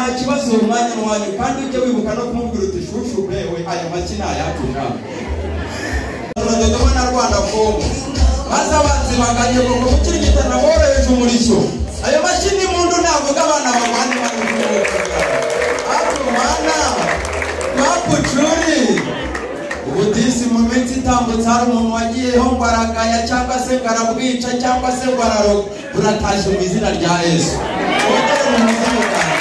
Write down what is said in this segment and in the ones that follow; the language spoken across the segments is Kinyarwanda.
Nta kibazo, uwo mwanya wanyu, kandi ujye wibuka no kumubwira uti shushu bewe ayo maki ni ayacu nawe. Dodoma na Rwanda Kongo maze abanzi baganye ngo mukirigita naboroheje umurishyo. Ayo mashyi ni mundu navuga abana bagwane bari mana bapucuri. Ubudisi mu minsi itambutse hari umuntu wagiyeho ngo aragaya cyangwa se ngo arabwica cyangwa se ngo araroga, buratashye mu izina rya Yesu. Wongere mu buzima bwawe.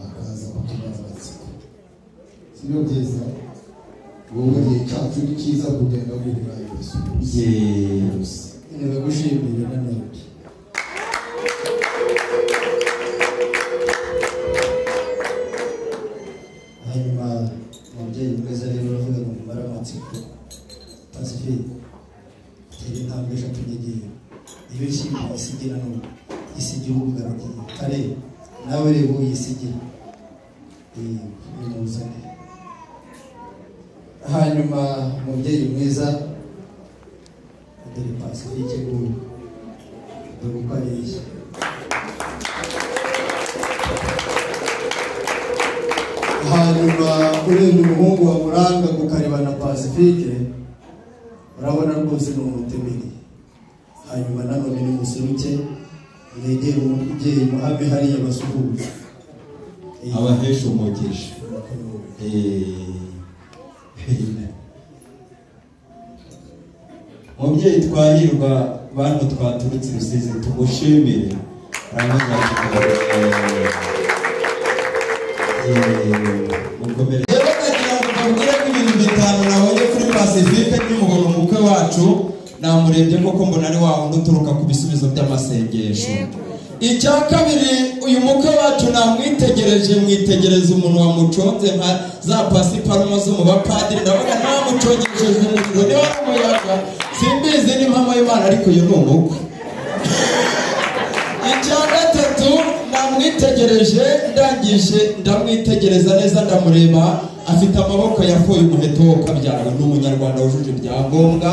Akaza kutumara amatsiko, sibyo byiza? Wowe igihe cyacu ni cyiza kugenda guhura Yesu. Ndagushimira nanone. Hanyuma umubyeyi mwiza rero uravuga ngo mumare amatsiko. Pacifique tera intambwe eshatu nyegeyo iyo nshyimbo isigira none isigira ubugaragiye kare nawe reba uyisigira nimuzane. Hanyuma umubyeyi mwiza dore Pacifique nguyu dore uko areshya. Hanyuma urebye umuhungu wa Muranga ukareba na Pacifique urabona rwose ni umutemeri. Hanyuma nanone ni museruke mwegere umubyeyi muhame hariya basuhuze abahesha umugisha. Mubyeyi Twahirwa, bantu twaturutse Rusizi tumushimire. Mukomere. Rero ndagira ngo mbabwire ko ibintu bitanu nabonye kuri Pacifique nkimubona umukwe wacu, namurebye koko mbona ari wa wundi uturuka ku bisubizo by'amasengesho. Icya kabiri, uyu mukwe wacu namwitegereje, mwitegereza umuntu wamuconze nka za pasiparumo zo mu bapadiri, ndavuga ntamucongesheje umuriro niba ari umuyaga simbizi n'impamo y'Imana, ariko uyu ni umukwe. Icya gatatu, namwitegereje ndangije ndamwitegereza neza ndamureba, afite amaboko yafoye umuheto wo kabyara, ni umunyarwanda wujuje ibyangombwa.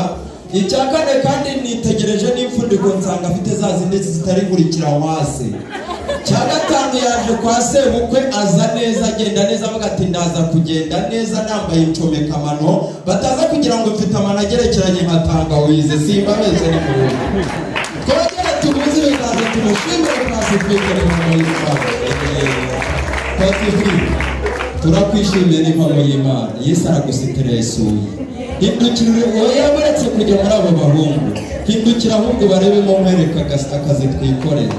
Icya kane kandi nitegereje n'imfundiko nsanga afite za zindi zitari nkurikira wase. Icya gatanu, yaje kwa sebukwe aza neza agenda neza avuga ati ndaza kugenda neza nambaye incomekamano bataza kugira ngo mfite amano agerekeranye nka tangawizi, simbabeshye ni mu rugo. Twongere tuguze ibiganza tumushimire Pacifique n'impamo y'Imana. Pacifique turakwishimiye n'impamo y'Imana. Yesu aragusiteresuye. Hindukira oya buretse kujya muri abo bahungu, hindukira ahubwo barebemo nkwereka akazi twikorera.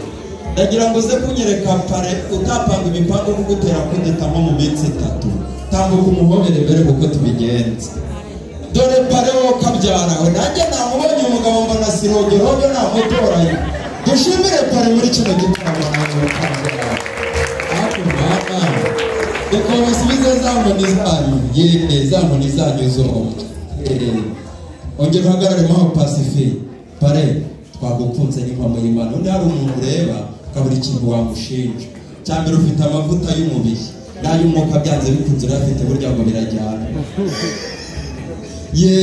Ndagira ngo uze kunyereka pare utapanga imipango kugutera kudetamo mu minsi itatu. Tambuka umuhobere mbere uko tubigenza. Dore pare wo kabyara we, nanjye namubonye umugabo mbona sirogeroge namutoranye. Dushimire pare muri kino gitaramo nawe kabyara. Reka basubize za nkoni zanyu, ye za nkoni zanyu zombi. Ongera uhagararemo aho Pacifique. Pare twagukunze n'impamo y'Imana. Undi hari umuntu ureba ukabura ikintu wamushinja. Cya mbere ufite amavuta y'umubiri n'ay'umwuka, byanze bikunze urayafite burya ngo birajyana. Ye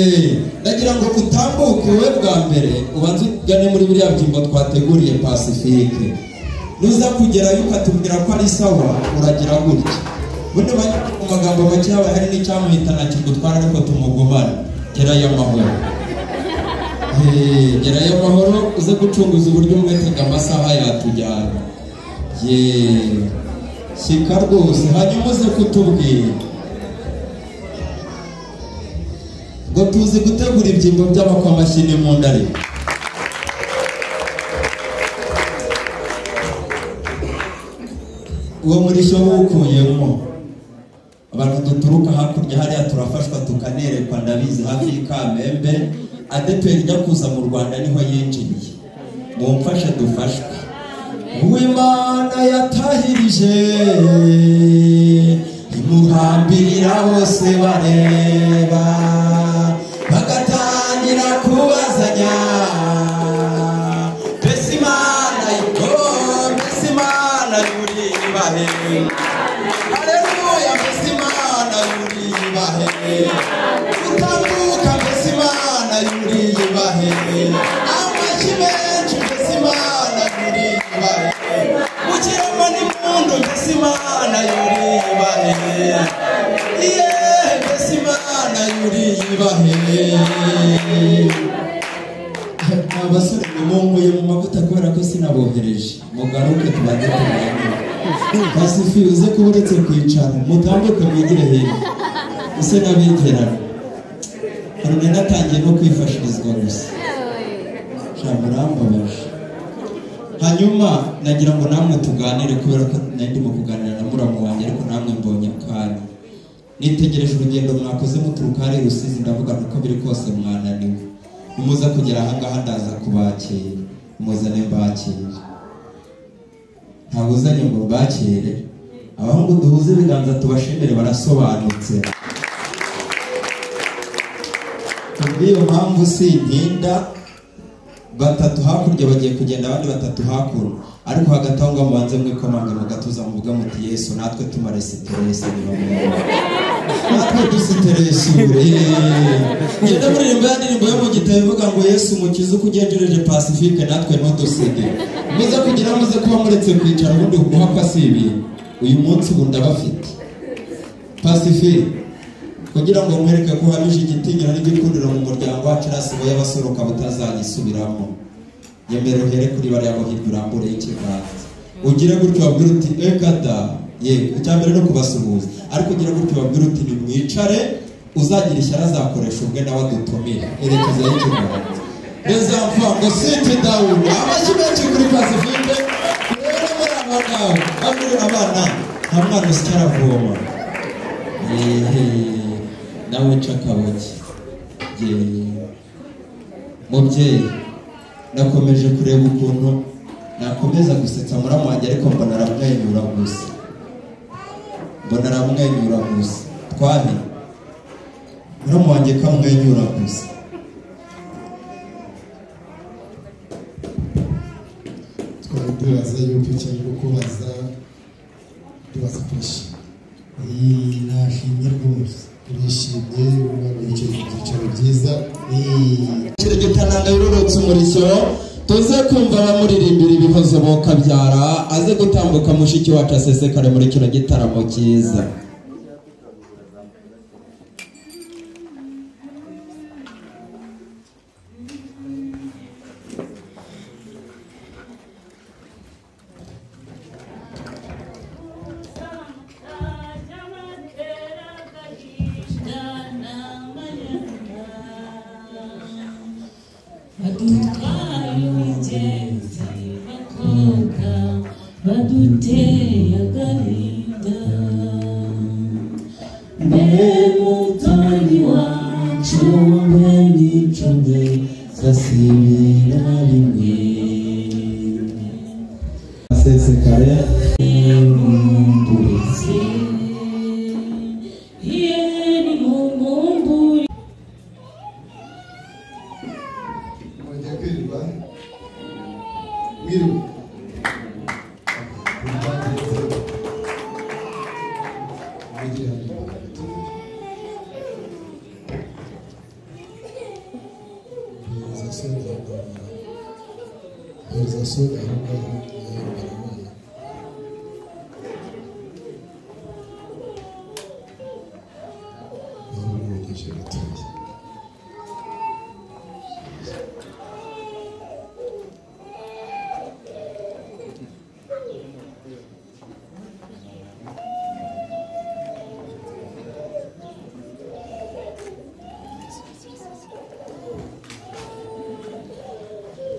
ndagira ngo utambuke wowe bwa mbere ubanze ugane muri biriya byimbo twateguriye Pacifique. Nuza kugerayo ukatubwira ko ari sawa uragira gutya. Bundi mu magambo make haba hari n'icyamuhitana kigutwara ariko tumugumane. Gerayo amahoro. Gerayo amahoro uze gucunguza uburyo umwetega amasaha yatujyana. Shyika rwose hanyuma uze kutubwira. Ngo tuzi gutegura ibyimbo by'abakwa amashyi n'impunda ariko. Uwo murishyo wukuyemo abantu duturuka hakurya hariya turafashwa tukanerekwa, ndabizi hafi y'Ikamembe ADEPR ijya kuza mu Rwanda niho yinjiriye. Mumfashe dufashwe. Uwimana yatahirije imuhambirira bose bareba, bagatangira kubazanya mbese Imana mbese Imana yuribahe, haleluya, mbese Imana yuribahe, utambuka mbese Imana yuribahe, amashyi menshi mbese Imana Mbese Imana yuriyibahe. Abasore munguye mu mavuta kubera ko sinabohereje. Mugaruke tubanze tuganire. Pasifi uze kuba uretse kwicara, mutambuke mwigire hino. Ese n'abegerana. Hari natangiye no kwifashirizwa gusa. Murambabaje. Hanyuma nagira ngo namwe tuganire kubera ko nari ndimo kuganira na muramu wanjye, ariko namwe mbonye akanya. Nitegereje urugendo mwakoze muturuka hariya i Rusizi, ndavuga uko biri kose mwananiwe. Nimuza kugera aha ngaha ndaza kubakira, muzane mbakire. Ntabwo uzanye ngo mbakire. Abahungu duhuze ibiganza tubashimire, barasobanutse. Kubw'iyo mpamvu sintinda, batatu hakurya bagiye kugenda, abandi batatu hakuno, ariko hagati aho ngaho mubanze mwikomanga mu gatuza muvuga muti Yesu natwe tumare siteresi, niba mwumva natwe dusiteresure. Ngenda muririmba ya ndirimbo yo mu gitabo ivuga ngo Yesu mukize uko ugenjereje Pacifique, natwe ntudusige. Muze kugira muze kuba muretse kwicara, ubundi guhakwa si ibintu. Uyu munsi ubu ndabafite Pacifique, kugira ngo mwereke ko uhamije igitinyiro n'igikundiro mu muryango wacu, rasibo y'abasoroka butazagisubiramo. Yemera uhere kuri bariya bo hirya, urambure ikiganza ugire gutyo wabwira uti ekada. Yego, icya mbere no kubasuhuza, ariko ugire gutyo wabwira uti nimwicare, uzagira ishyari azakoresha ubwe nawe adutumire. Erekezayo ikiganza. Les enfants ngo sit down. Amashyi menshi kuri Pacifique. Rero muri aba ngabo bamwe abana, nta mwana usya aravoma. Nawe nca akabogi. Mubyeyi, nakomeje kureba ukuntu nakomeza gusetsa muramu wanjye, ariko mbona aramwenyura gusa. Mbona aramwenyura gusa. Twahe muramu wanjye kamwenyura gusa. Twari dubaza yuko icyo ari kubaza, dubaza kwishima. Nashimye rwose. Turishimye, wicaye ku byicaro byiza. Kiregitananga yororotse umurishyo, tuze kumva bamuririmbira ibihozo bokabyara, aze gutambuka mushiki wacu asesekare muri kino gitaramo cyiza. Baduteye agahinda, mbe mutoni wacu, mbe mico zasibira rimwe. Asesekare mumburitse. Mwongeye kwirirwa mwiriwe.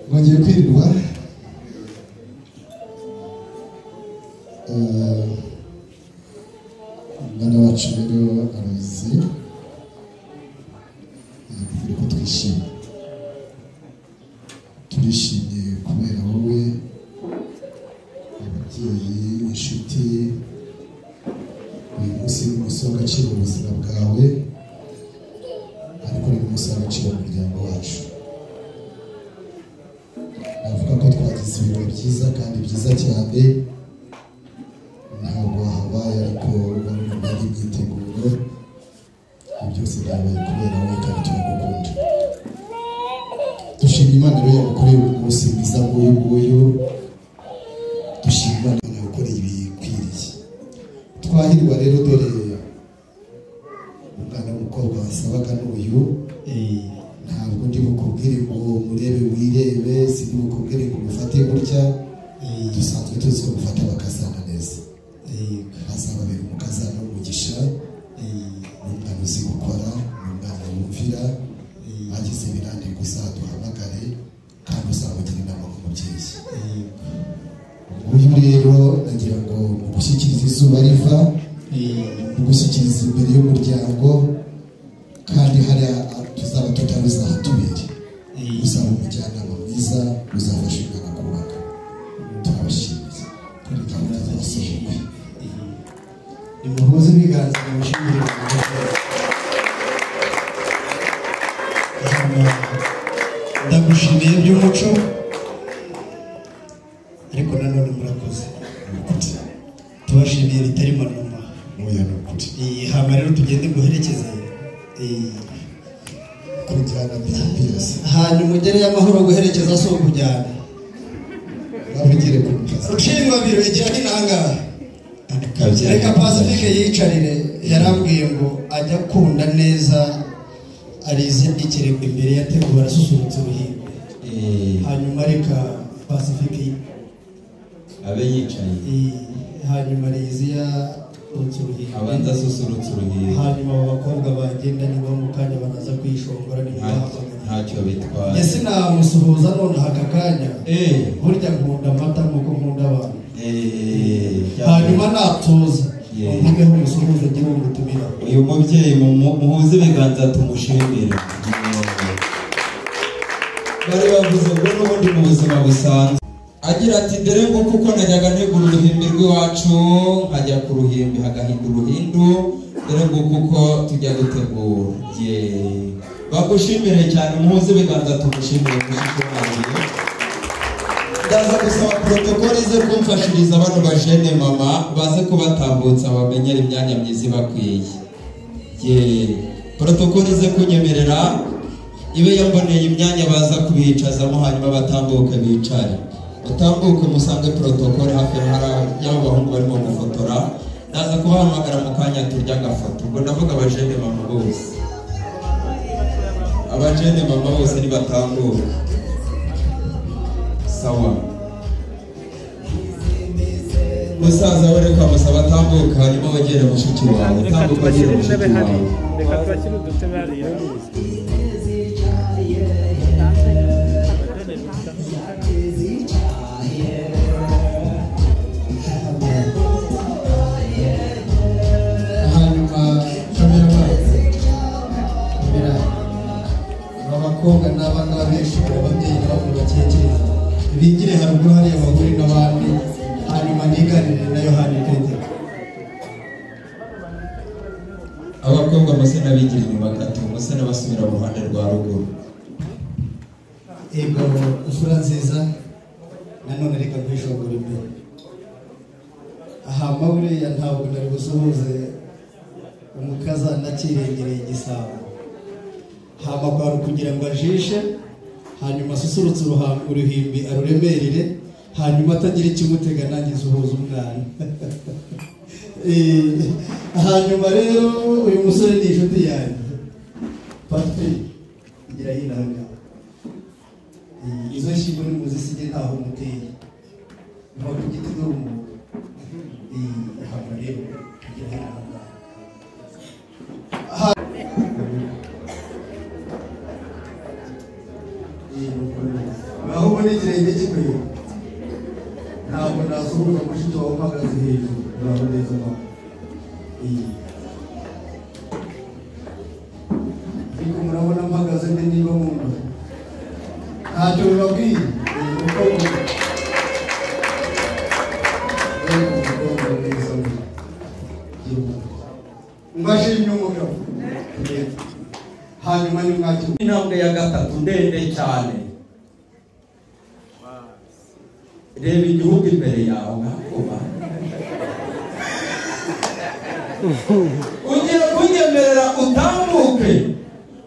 Mwongeye kwirirwa. Umwana wacu rero Aloysie, yakubwira ko twishimye. Turishimye kubera wowe, ababyeyi, inshuti. Uyu munsi ni umunsi w'agaciro mu buzima bwawe, ariko ni umunsi w'agaciro mu muryango wacu. Navuga ko twagize ibirori byiza kandi byiza cyane. Ntabwo habaye ariko wari imyiteguro, ibi byose byabaye kubera wowe kandi turagukunda. Dushima Imana rero yagukoreye umunsi mwiza nk'uyu nguyu, dushima Imana yagukoreye ibikwiriye. Twahirwa rero dore Nguyu ntabwo ndi bukubwire ngo murebe wirebe, si ndi bukubwire ngo mufate gutya. Dusanzwe tuzi ko gufata bakazana neza, azababera umukazana w'umugisha. Ni umwana uzi gukora, ni umwana wumvira, agize ibirane gusa duhamagare kandi uzamugira inama nk'umubyeyi. Nguyu rero nagira ngo mu gushyikiriza izuba riva, mu gushyikiriza imbere y'umuryango, kandi hariya tuzaba tutabuze ahatubere, uzaba umujyanama mwiza, uzafasha umwana kubaka. Turabashimiye. Nimuhuze ibiganza mushimire. Ndagushimiye by'umuco, ariko nanone murakoze, tubashimiye bitari manuma. Oya, ni ukuri. Hama rero tugende guherekeze kujyana byose, hanyuma ugereyo amahoro. Guherekeza si ukujyana. Nabigire ku mukazi. Rucingwabiro igira n'intangaha. Reka Pacifique yicarire. Yarambwiye ngo ajya akunda neza arize ikirego imbere yateguwe arasusurutsa uruhimbi. Hanyuma reka Pacifique abe yicaye. Hanyuma Ariziya urutse uruhimbi, abanza asusurutsa uruhimbi. Hanyuma abo bakobwa bagenda niba mu kanya banaza kwishongora ntibahamagara. Ntacyo bitwaye. Ese namusuhuza nonaha aka kanya? Burya nkunda amata nk'uko nkunda abantu. Hanyuma natuza umugeho umusuhuze agira uwo mutumira. Uyu mubyeyi muhuze ibiganza tumushimire. Bari bavuze ngo n'ubundi mu buzima busanzwe agira ati dore nguko uko najyaga ntegura uruhimbi rw'iwacu, nkajya ku ruhimbi hagahinda uruhindu, dore nguko uko tujya gutegura. Ye, bagushimire cyane, muhuze ibiganza tumushimire mushiki wanjye. Ndaza gusaba protokole ize kumfashiriza bano bajene mama baze kubatambutsa bamenyere imyanya myiza ibakwiye. Ye, protokole ize kunyemerera ibe yamboneye imyanya baza kubicazamo, hanyuma batambuke bicare. Utambuke musange protokole hafi y'abo bahungu barimo gufotora. Ndaza kubahamagara mu kanya turya agafoto. Ubwo ndavuga abajene mama bose, abajene mama bose nibatambuke. Sawa, musaza we reka musaba atambuke, hanyuma wegere mushiki wawe. Reka Tambuka tubashyire wegere mushiki intebe hariya. wawe. Reka tubashyire udutebe hariya. Hanyuma cameraman, kamera, aba bakobwa n'abana benshi, ababyeyi n'abakuru bakekereza bigire haruguru hariya bahure n'abandi, hanyuma niganire na Yohani Petero. Abakobwa muse n'abigira inyuma gato, muse n'abasubira mu ruhande rwa ruguru. Ego, isura nziza, nanone reka kwishongora imbere. Ahama buriya ntabwo nari busuhuze umukazana akirengereye igisabo, hama kwari kugira ngo ajishe, hanyuma asusurutse uruhimbi aruremerere, hanyuma atagira ikimutega nanjye nsuhuza umwana. Hanyuma rero uyu musore ni inshuti yanjye. Patrick, igira hino aha ngaha. Izo nshyimbo nimuzisige ntaho muteye, muva ku giti dore umuntu. Hanyuma rero igira hino aha ngaha. Aho ubona ikirenge kikwiye, ntabwo nasuhuza mushiki wawe uhagaze hejuru. Uraho neza mama? Ariko murabona mpagaze nde? Niba mumva ntacyo bibabwiye. Umukobwa, umukobwa mwiza we, mbashimye umugabo. Hanyuma nimwakira. Intambwe ya gatatu ndende cyane, reba igihugu imbere yawe nkakuba ugiye kunyemerera utambuke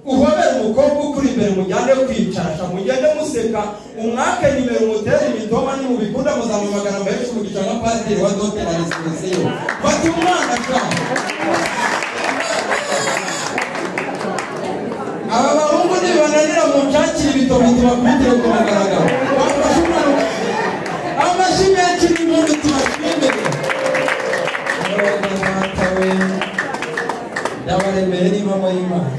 uhobere umukobwa ukuri imbere, mujyane kwicarasha, mugende museka, umwake nimero, umutere imitoma. Nimubikunda muzamuhamagara mbaheshe umugisha nka pasiteri wa dote na resuresiyo. Fata umwana sha. Ibitoki tubakubitire ku mugaragaro. Wafashe umwana amashyi menshi n'impundu tubashimire. Ndabaremeye n'impamo y'Imana.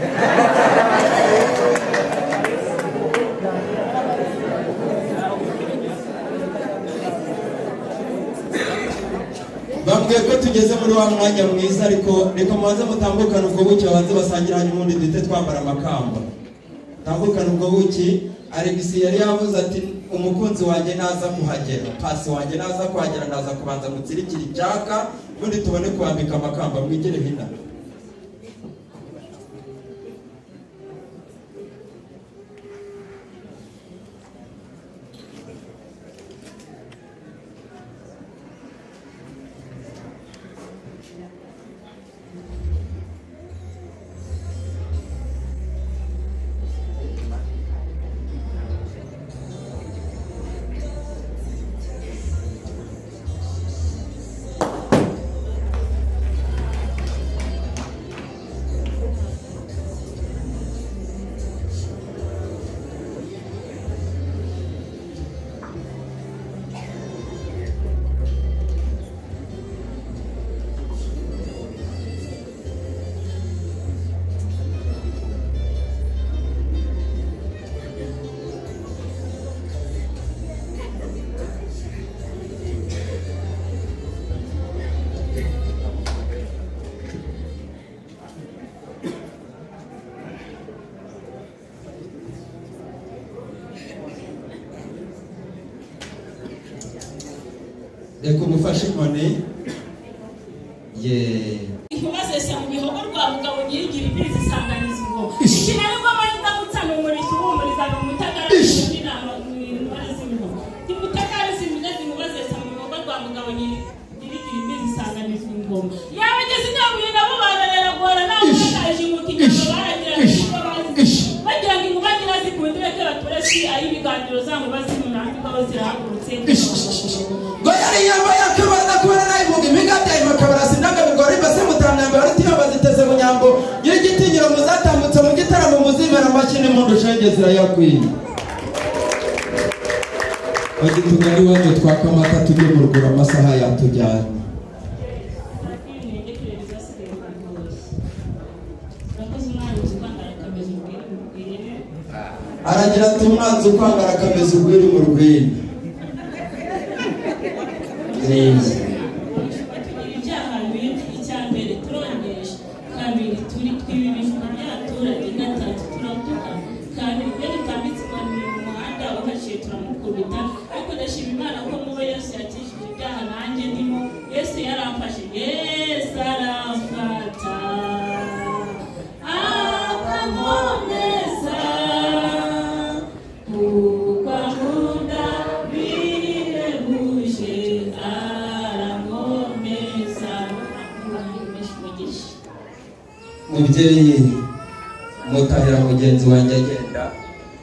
Bambwiye ko tugeze muri wa mwanya mwiza, ariko reka mubanze mutambukane ubwo buki, babanze basangira, hanyuma ubundi duhite twambara amakamba. Tambukane ubwo buki. Alex yari yavuze ati umukunzi wanjye naza kuhagera, pasi wanjye naza kuhagera, ndaza kubanza mutsirikira icyaka, ubundi tubone kwambika amakamba. Mwigere hino. Reka umufashe inkoni ye. Inkuba zesa mu bihogo rwa mugabo nyirigira imbizi isanganiza ingoma. Ikinanirwa ndamutsa ni umurishyo uhumuriza ni umutagara n'inama z'ingoma. Ndi mutagara zimeze inkuba zesa mu bihogo rwa mugabo nyirigira imbizi isanganiza ingoma. Yabageze inyabuye nabo bararera guhora nawe bataje inkuka inyama baragira bagira ngo inkuba nyirazikundire ko baturesi ayibiganiro zangu bazimunandi ko zirahagurutse. Goyari yambaye akabara kubara nayivuga imigati ayimakabara sinaga bigori base mutamyambo aritiyo baziteze bunyambo nyirigitinyiro muzatambutse mu gitaramo muzimera amashyi n'impundu shenge zirayakwiye. Bagitugari wacu twaka amata tujye mu ruguru amasaha yatujyanye. Aragira ati umwanzi ukwanga arakameza urwiri mu rwiri. Ibyaha bibiri, icya mbere turongesha, kabiri turi twiba ibijumba by'abaturage, gatatu turatuka, kabiri iyo dutambitse inkoni mu muhanda uhaciye turamukubita. Ariko ndashima Imana ko mubo Yesu yakijije ibyaha nanjye ndimo. Yesu yaramfashe, Yesu aramfata akankomeza kuko ankunda bihebuje arankomeza. Mubyeyi mutahira mugenzi wanjye agenda,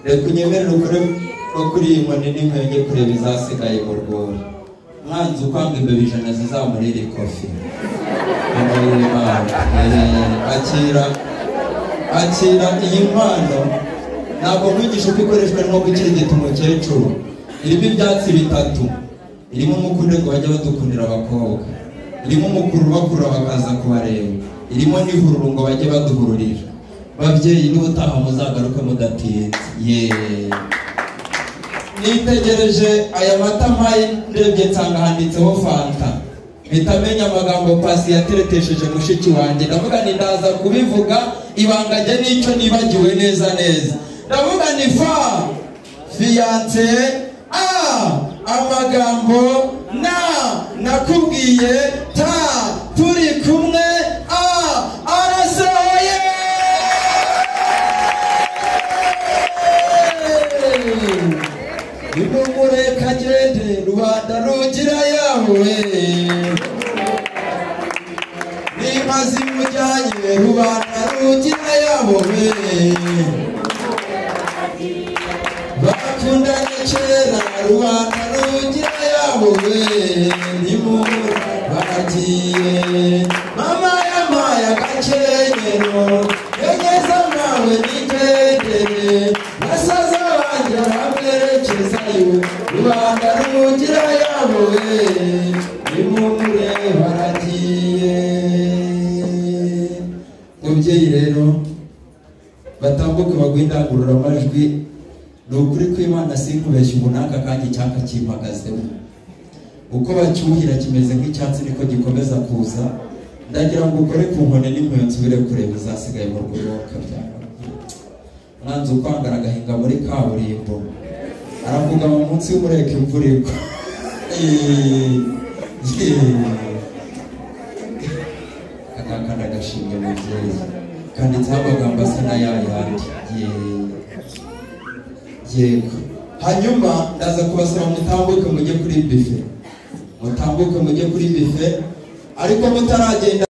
reka unyemerere ukore kuri iyi nkoni n'inkwenye kureba izasigaye mu rwuri. Mwanzi ukwanga imbeba ijana zizamurira ikofi. Akira akira iyi mpano. Ntabwo nkwigisha uko ikoreshwa nko gukirigita umukecuru. Irimo ibyatsi bitatu, irimo umukunde ngo bajye badukundira abakobwa, irimo umukuru bakurura bakaza kubareba, irimo n'ihururu ngo bajye baduhururira. Babyeyi n'ubutaha muzagaruke mudatinze. Ye nitegereje aya mata mpaye ndebye nsanga handitseho fanta, mpita amagambo pasi yateretesheje mushiki wanjye. Ndavuga nti ndaza kubivuga ibanga njye n'icyo nibagiwe neza neza. Ndavuga ni fa fiance a amagambo na nakubwiye ta turi kumwe a arasohoye. Nimumureka agende rubanda rugira yawe, n'inka zimujyanye rubanda rugira yawe. Bakundanye kera rubanda rugira yawe, nimura baragiye. Mubyeyi rero batambuke baguhe indangururamajwi. Ni ukuri kw'Imana sinkubeshya, ubu n'aka kanya icyaka kimpagazemo, uko bacyuhira kimeze nk'icyatsi niko gikomeza kuza. Ndagira ngo ukore ku nkoni n'inkweto nsubire kureba izasigaye mu rwego kabyara. Mwanzi ukwangara agahinga muri kaburimbo arakugama munsi y'umureko imvura igwa. Akangaka ndagashimye mubyeyi, kanditseho amagambo asa na ya yandi. Yego. Hanyuma ndaza kubasaba mutambuke mujye kuri bife, mutambuke mujye kuri bife, ariko mutaragenda.